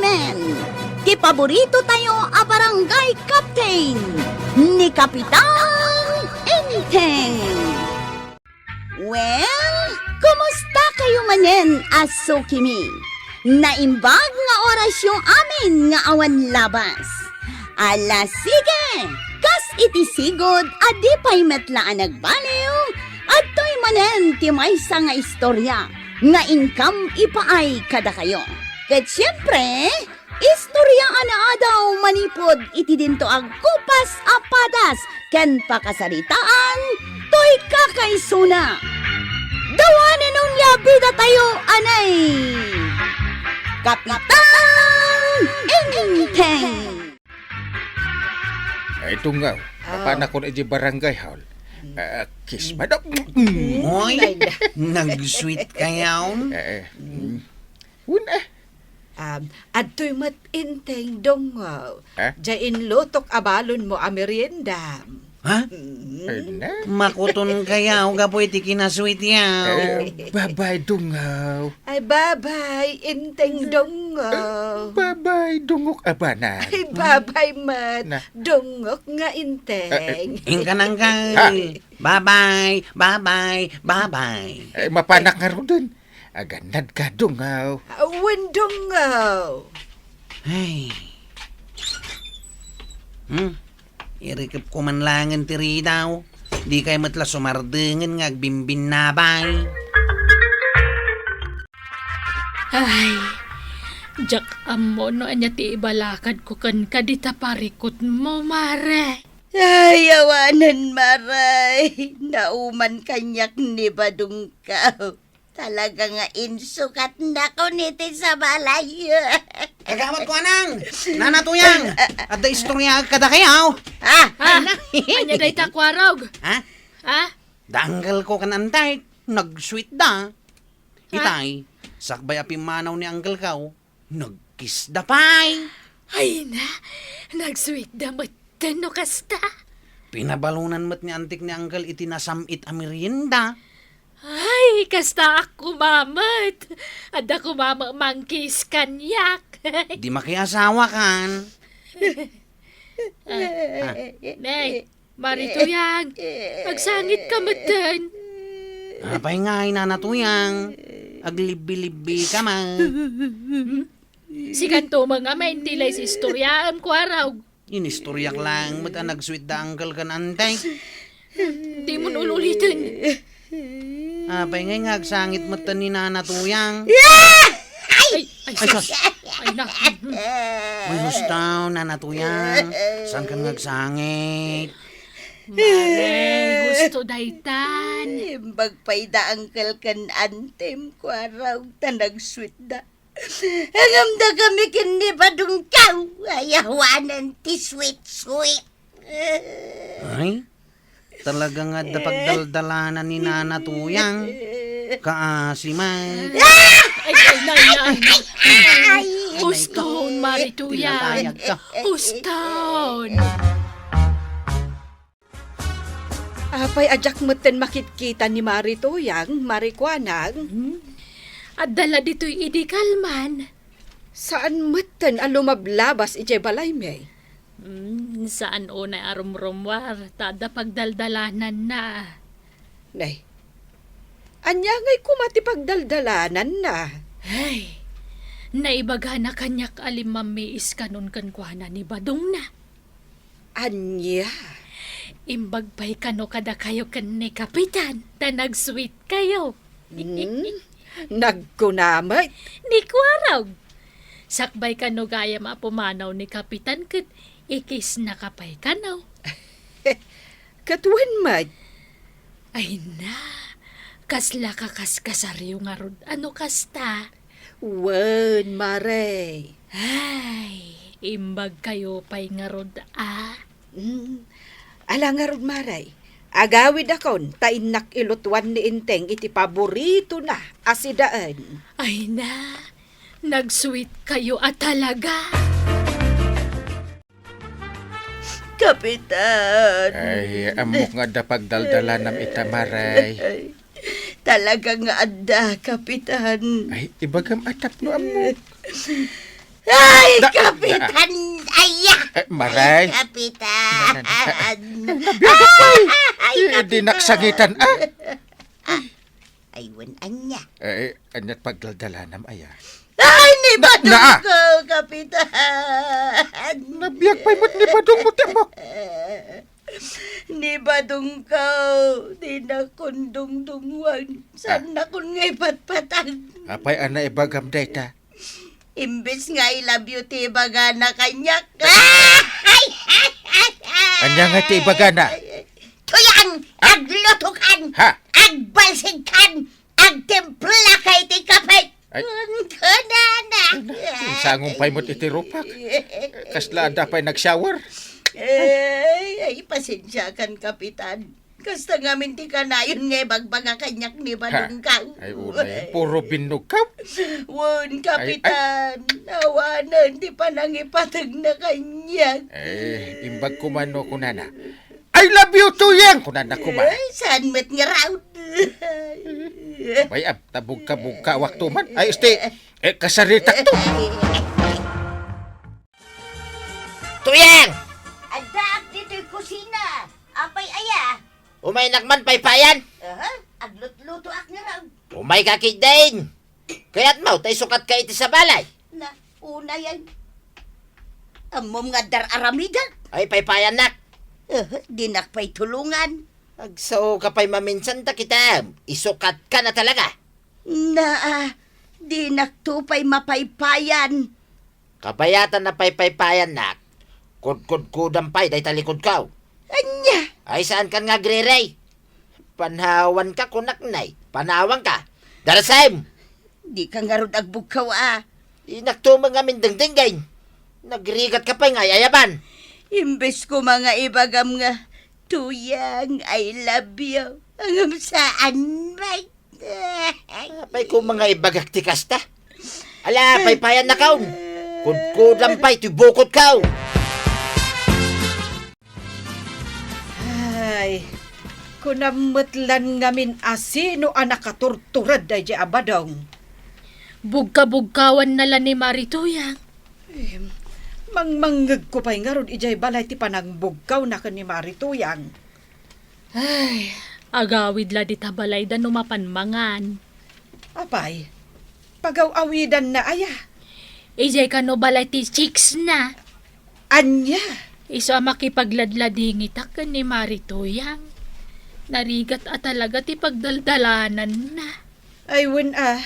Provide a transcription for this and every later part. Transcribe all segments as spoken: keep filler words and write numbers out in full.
Men, ti paborito tayo a barangay captain, ni Kapitan Enteng. Well, kumusta kayo manen a sukimi? Naimbag nga orasyo amin nga awan labas. Ala, sige! Kas iti sigud a di pay met la a nagbaliw, adtoy manen ti maysa nga istorya nga inkam ipaay kadakayo. Ket siempre, istorya a naadaw manipud iti dinto a gupas a padas ken pakasaritaan toy kakaisuna. Dawanen onia bidatayo, anay! Kapitan Enteng! Ay, Dungaw, ah, mapanakon iti barangay hall. Ah, kiss, madam. Mm. Moy, ay, da- nag-sweet kayaw? Eh, eh, mm. Wen, eh. Um, adtoy met Enteng, Dungaw. Eh? Diay inlutok a balonmo a merienda. Ha? Mm. Ay, na. Makuton kayaw gapu iti kinasweet yaw. Eh, babay, Dungaw. Ay, babay, Enteng, Dungaw. Eh, babay, Dungok a banag. Ay, babay met, na. Dungok nga Enteng. Eh, eh. Inka nang kay. Ha? Babay, babay, babay. Eh, mapanak ngaruden. Agannad ka, Dungaw. Ah, wen, Dungaw. Ay. Hmm? Irikepko man laengen ti ridaw. Dikay met la sumardengen nga agbimbinnabay. Ay, diak ammo no ania ti ibalakadko kenka dita parikutmo, Mare. Ay, awanen, Mare. Nauman kaniak ni Badongkaw. Talaga nga insukatnakon iti sa balay. Kagamatko, anang! Nana Tuyang! Adda istoryaak kadakayo! Ah! Ah! Ania dayta, Kuarog? Ha? Ha? Da uncle ko ken antek, nag-sweet da. Ha? Itay, sakbay a pimmanaw ni uncle ko, nag-kiss da pay. Ay na, nag-sweet da metten no kasta. Pinabalonan met ni antik ni uncle iti nasam-it a merienda. Ay, kasta ak koma met. Adda koma met mang-kiss kaniak. Di makiasawa kan. Ah, ah. Nay, Mare Tuyang, agsangit ka metten. Apay ngay, Nana Tuyang, aglibbi-libbi ka man. Hmm? Sikanto met nga maintila iti istoryaem, Kuarog. Inistoryak lang met a nag-sweet da uncle ken antek. Dimon ululiten. Apay ngay nga agsangit metten ni Nana Tuyang? Ay, ay, ay, sus. Ay, na. Uy, husto, Nana Tuyang. Saan ka nga agsangit? Mare, husto daytan. Imbag pay da uncle ken antem, Kuarog, ta nag-sweet da. Ngem dakami ken ni Badongkaw, ay awanen ti sweet-sweet. Ay, talaga nga adda pagdaldalanan ni Nana Tuyang. Kaasi man. Ay, ay, nay, nay. Ay. Huston, Mare Tuyang. Pinapayag ka. Huston. Apay a diak metten makitkita ni Mare Tuyang, Mare Kuanang? Hmm? Adda la ditoy idi kalman. Saan metten a lumablabas idiay balaymi? Hmm, saan unay a rumrummuar, ta adda pagdaldalananna. Nay, ania ngay koma ti pagdaldalananna? Ay, naibagana kaniak a limmammiis kanon kenkuana ni Badongna. Ania? Imbag pay kano kadakayo ken ni Kapitan, ta nag-sweet kayo. Hmm? Nagkuna met? Ni Kuarog. Sakbay kano gayam a pumanaw ni Kapitan ket ikisnaka pay kano. Ket wen met? Ay na, kasla kakaskasaryo ngarud a no kasta. Wen, Mare. Ay, imbag kayo pay ngarud a. Mm. Ala ngarud, Mare. Agawidakon ta innak ilutuan ni Enteng iti paboritona a sidaen. Ay na, nag-sweet kayo a talaga. Kapitan. Ay, ammok nga adda pagdaldalanam ita, Mare. Ay, talaga nga adda, Kapitan. Ay, ibagam a tapno ammok. Ay, na, Kapitan! Ay, ah! Eh, Maray. Ay, Kapitan! Na, na, na, nabiagak, Ay, Ay, Kapitan! Di naksangitan, ah! Ay, wen, anya? Eh, anya ti pagdaldalanam, aya? Ay, ni Badong Na, ah! Ko, Kapitan! Nabiag pay met ni Badong mo, timbok! Ni Badong Ko, di nakon dungdungan. Saan Ah. nakon nga ipatpatag? Apay a naibagam dayta? Imbes nga I love you ti ibagana kaniak. Anya nga ti ibagana? Tuyang, aglutokan, Ha? agbalsigkan, agtimplaka iti kape. Ay. Kunana. Ay, na, sangong pay met iti rupak. Kasla adda pay nag-shower. Ay, ay, pasensiakan, Kapitan. Kasta ngamin ti kanayon nga ibagbaga kaniak ni Ha? Badong Ko. Ay, unay, puro binnogkaw. Wen, Ay, ay. Kapitan, awanen ti panangipategna kaniak. Eh, imbag ko man no kunana, "I love you, Tuyang!" Kunana koma. Ay, saan met ngarud? Bay, ah, tabugka-bugka awak to man. Ay, este, eh, kasaritak to. Tuyang! Addaak ditoy kusina. Apay aya? Umaynak man paypayan? Aha, aglutlutoak ngarud. Umayka ketdin. Kayatmo ta isukatka iti sabalay? Na, unayen. Ammom nga adda aramidek? Ay, paypayannak. Aha, dinak pay tulongan. Agsaoka pay maminsan ta kitam. Isukatka na talaga. Na, ah, dinakto pay mapaypayan. Kabayatan a paypaypayannak, kudkudkodam pay dayta likodko. Ania? Ay, saankan nga agriri? Panawanka, kunak nay. Panawanka. Darasem! Dika ngarud agbugkaw a. Dinak tumeng a mindengdenggen. Nagrigatka pay nga ay-ayaban. Imbes koma nga ibagam nga, "Tuyang, I love you." Ngem saan met. Apay koma nga ibagak ti kasta. Ala, paypayannakon. Kudkodam pay ti bukotko. Ay, kunam met lan ngamin a sino a nakaturtured daydiay a Badong. Bugkabugkawanna la ni Mari Tuyang. Em, mangmangngegko pay ngarud idiay balay ti panangbugkawna ken ni Mari Tuyang. Ay, agawid la dita balayda no mapan mangan. Apay, pagaw-awidanna aya? Idiay kano balay ti chicks na. Ania? Isu a makipagladladingitak ken ni Mari Tuyang. Narigat a talaga ti pagdaldalananna. Ay, wen a.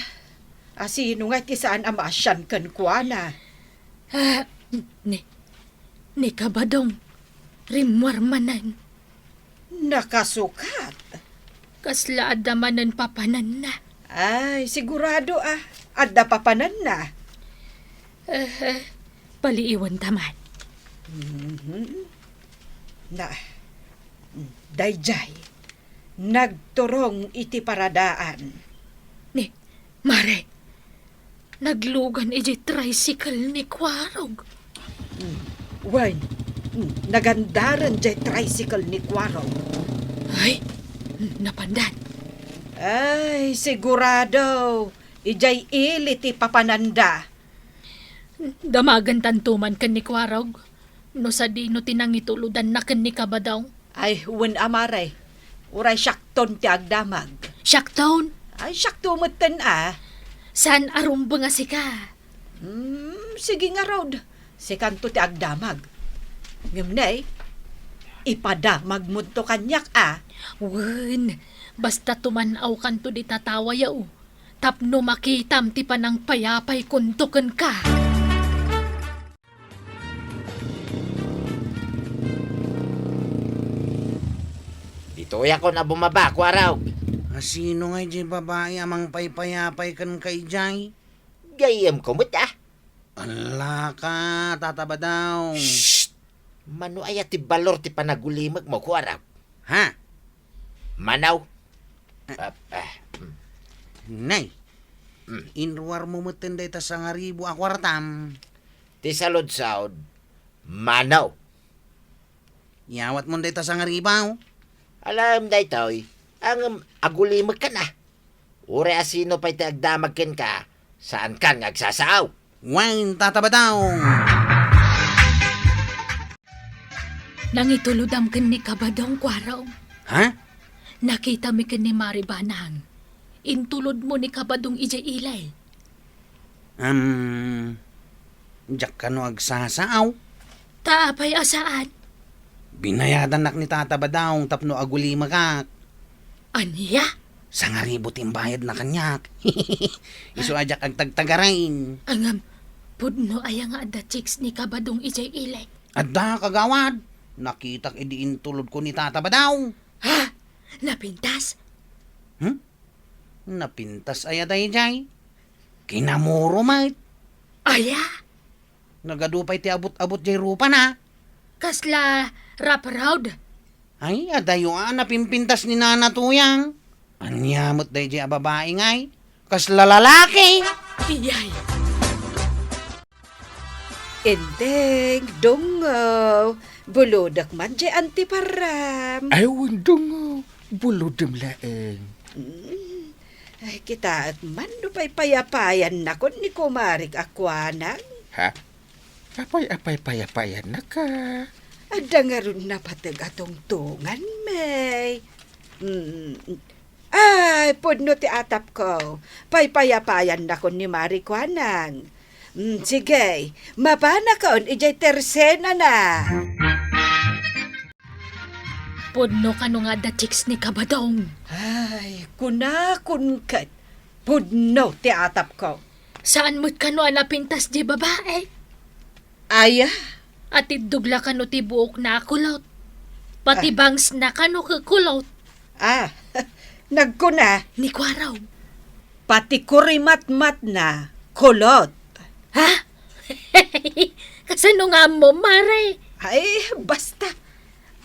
A sino ngay ti saan a maasian kenkuana? Ah, ni, ni Kabadong, rimmuar manen. Nakasukat. Kasla adda manen papananna. Ay, sigurado a, adda papananna. Eh, eh, paliiwenta man. Mhm. Na, daydiay, nagturong iti paradaan. Ni, Mare, naglugan idiay tricycle ni Kuarog. Mm. Wen, mm, nagandaren diay tricycle ni Kuarog. Ay, napandan. Ay, sigurado, idiay ili ti papananda. Damagentanto man ken ni Kuarog, no sadino ti nangitulodanna ken ni Kabadong. Ay, wen a, Mare. Uray siakton ti agdamag. Siakton? Ay, siakto metten a. Saan a rumbeng a sika? Hmm, sige ngarud. Sikanto ti agdamag. Ngem ne, ipadamagmonto kaniak a. Wen, basta tuman-awkanto dita tawayo. Tapno makitam ti panangpayapaykonto kenka. Ditoyakon a bumaba, Kuarog. A sino ngay diay babai a mangpaypayapay kenka idiay? Gayyemko met a. Ala ka, Tata Badaw. Shh! Mano aya ti balor ti panagulimekmo, Kuarog? Ha? Manaw. Ah. Ah, ah, mm. Nay, Mm. Inruarmo metten dayta sangaribu a kuartam. Ti saludsod, mano? Iyawatmon dayta sangaribu. Alam daytoy, ngem agulimekkan a. Uray a sino pay ti agdamag kenka, saankan nga agsasao. Wen, Tata Badong. Nangitulodam ken ni Kabadong, Kuarong. Ha? Nakitami ken ni Mari Banang. Intulodmo ni Kabadong idiay ili. Am, diak kano agsasaaw. Ta apay a saan? Binayadannak ni Tata Badong tapno agulimakak. Ania? Sangaribu ti imbayadna kaniak. Isu a diak agtagtagarin. Ngem, pudno aya nga adda chicks ni Kabadong idiay ili? Adda, kagawad. Nakitak idi intulodko ni Tata Badong. Ha? Napintas? Hmm? Napintas aya daydiay? Kinamuro met. Aya? Nagadu pay ti abut-abut diay rupana. Kasla wraparound? Ay, adayo a napimpintas ni Nana Tuyang. Ania met daydiay a babai ngay? Kasla lalaki! Iyay. Enteng, Dungo, bulodek man diay antiparam. Ay, wen, Dungo, bulodem laeng. Mm. Ay, kitaek man no paypayapayannakon ni kumarik a kuanang. Ha? Apay a paypayapayannaka? Adda ngarud napateg a tungtongan, may. Mm. Ay, pudno ti atapko. Paypayapayannakon ni Mari kuanang. Mm, sige, mapanakon idiay tersenana. Pudno kano nga adda chicks ni Kabadong. Ay, kunakon ket, pudno ti atapko. Saan met kano a napintas diay babai? Aya? Atiddog la kano ti buokna a kulot. Pati Ah. bangs na kano ket kulot. Ah, nagkuna. Ni Kuarong. Pati kurimatmatna kulot. Ha? Kasano nga ammo, Mare? Ay, basta.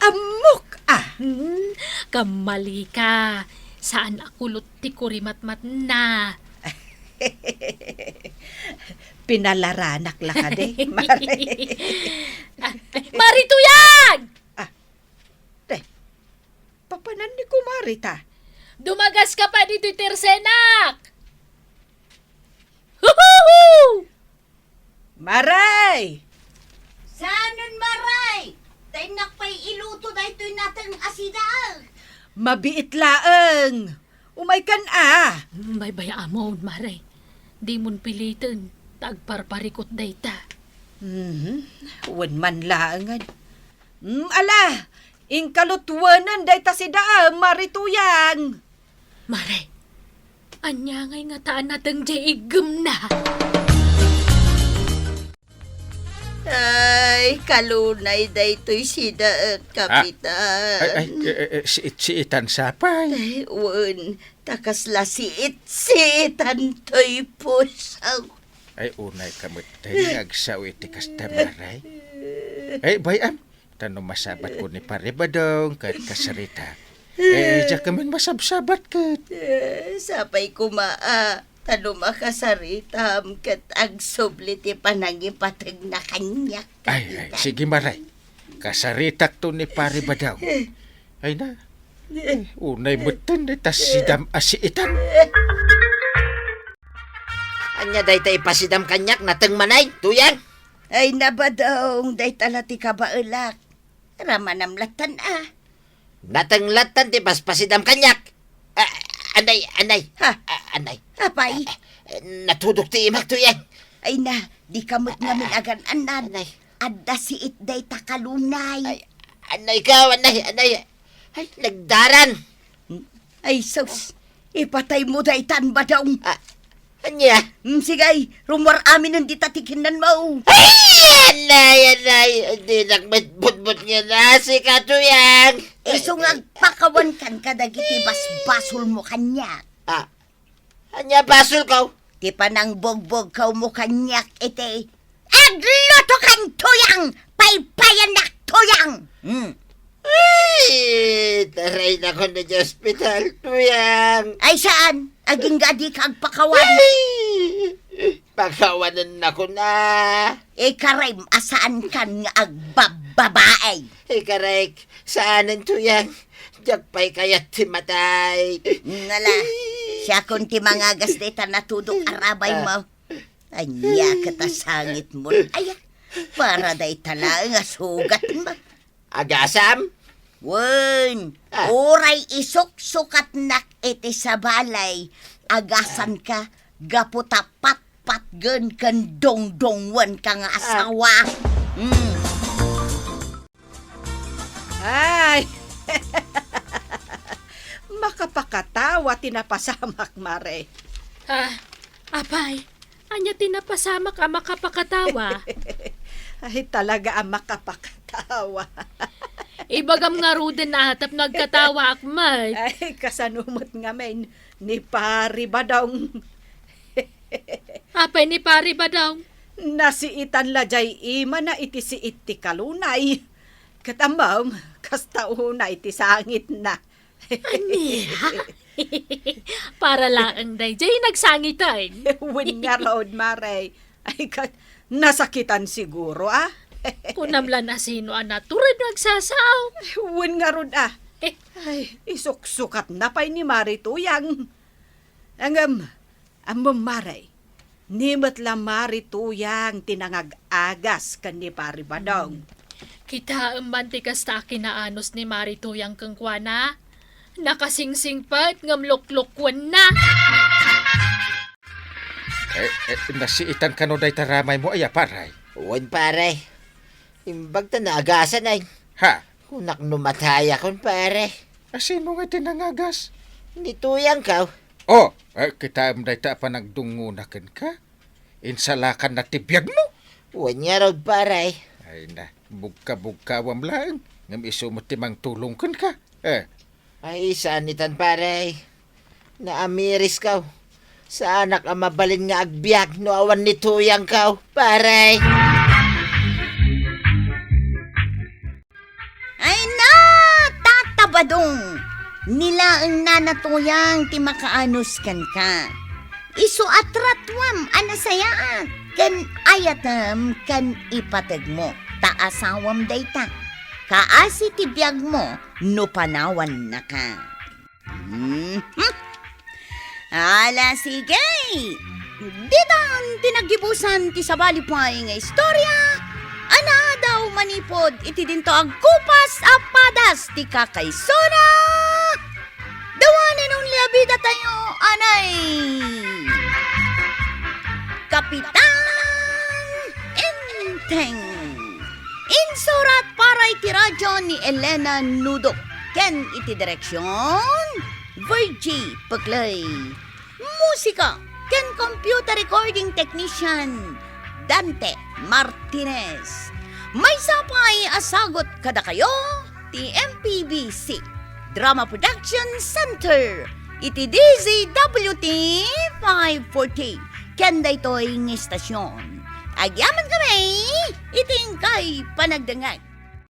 Ammok, ah. Hmm, kammali ka. Saan a kulot ti kurimatmatna. Pinalaranak la kadi, Mare. Ah, Mari Tuyang! Ah, te, papanan ni kumari ta. Dumagas ka pa ditoy tersenak! Huhuhu! Maray! Saanen, Maray? Ta innak pay iluto daytoy nateng a sidaek. Mabiit laeng. Umaykan a. Mm, baybay-amon, Maray. Dimon piliten, ta agparparikut dayta. Mhm. Wen man laengen. Mm, ala, inkalutwenen dayta sidaek, Mari Tuyang. Mare, ania ngay ngata a nateng diay iggemna? Ay, kalunay daytoy sidaek, Kapitan. Ay, ay, eh, eh, eh, siit-siitan sapay. Ay, wen, ta kasla siit-siitan toy puso. Ay, unay ka met, tay, nga agsaw iti kasta, Maray. Ay, bay-am, ta no masabatko ni Pare Badong ket kasarita. Eh, diak man masabsabat ket. Eh, sapay koma a, ta no makasaritam ket agsubli ti panangipategna kaniak, Ay, ay, Kapitan. Sige, Maray. Kasaritakto ni Pare Badong. Ay na. Eh, unay metten dayta sidam a siitan. Ania dayta ipasidam kaniak, nateng manay, Tuyang? Ay, na, Badong, dayta la ti kabaelak. Ramanam lattan a. Nateng lattan ti paspasidam kaniak. Ah, anay, anay. Ha? Ah, anay. Apay? Ah, natudok ti imak, Tuyang. Ay na, dika met ngamin agan-annad. Anay. Adda siit dayta kalunay. Ay, anay ka, anay, anay. Ay, nagdaran. Ay, sus. Ipataymo daytan, Badong. Ah, ania? Mm, sige, rummuar aminen dita ti kinnanmo. Ay, anay, anay. Dinak met butbot nga nasika, Tuyang. Isu nga agpakawankan kadagiti basbasolmo kaniak. Ah, ania basolko? Ti panangbugbugkawmo kaniak iti aglutokan, Tuyang! Paypayanak, Tuyang! Hmm. Ay, taraynakon idiay ospital, Tuyang. Ay, saan? Agingga a dika agpakawan. Ay, pakawanennakon a. Ikarim a saankan nga agbabbabae. Ikarek, saanen, Tuyang. Diak pay kayat ti matay. Ngala, siakon ti mangagas dayta natudok a rabaymo. Ania ket a sangitmo? Ay, para dayta laeng a sugatmo. Agasam? Wen, Ah. uray isuksukatnak iti sabali, agasanka gapu ta patpatgen ken dongdongenka nga Ah. asawa. Hmm. Ay! Makapakatawa ti napasamak, Mare. Ah, apay, ania ti napasamak a makapakatawa? Ay, talaga a makapakatawa. Ibagam ngaruden a tapno agkatawaak met. Ay, kasano met ngamin ni Pari Badong? Apay ni Pari Badong? Nasiitan la jay imana iti siit ti kalunay. Ket ammom, kasta unay ti sangitna. Ania? Para laeng dayjay nagsangiten. Wen ngarud, Mare. Ay, ket, nasakitan siguro, a? Kunam la no sino a natured nga agsasao. Wen ngarud, a? Ay, isuksukatna pay ni Mari Tuyang. Ngem, ammom, Mare, ni met la Mari Tuyang ti nangag-agas ken ni Pari Badong. Kitaem man ti kasta a kinaanus ni Mari Tuyang kenkuana. Nakasingsingpet ngem luklukwenna. Eh, eh, nasiitan kano dayta ramaymo aya, pare? Wen, pare. Imbag ta naagasan ay. Ha? Kunak no matayakon, pare. A, sino nga ti nangagas? Ni Tuyangko. Oh, eh, kitaem dayta a panagdungngona kenka? Insalakanna ti biagmo? Wen ngarud, pare. Ay na, bugka-bugkawam laeng, ngem isu met ti mangtulong kenka. Eh. Ay, saan itan, pare. Naamirisko. Saanak a mabalin nga agbiag no awan ni Tuyangko, pare. Ay na, Tata Badong! Ni laeng Nana Tuyang ti makaanus kenka. Isu a tratuam a nasayaat ken ayatem ken ipategmo, ta asawam dayta. Kaasi ti biagmo no panawannaka. Mhm. Ala, sige! Ditan ti naggibusan ti sabali pay nga istorya a naadaw manipud iti dinto agkupas a padas ti kakaisuna. The one and only a bida tayo, anay Kapitan Enteng. Insurat para iti radyo ni Elena Nudok ken iti direksyon, Virgie Peclay. Musika ken computer recording technician, Dante Martinez. Maysa pay a sagut kadakayo ti M P B C Drama Production Center iti D Z W T five forty ken daytoy nga istasyon. Agyamankami iti inkay panagdengngeg.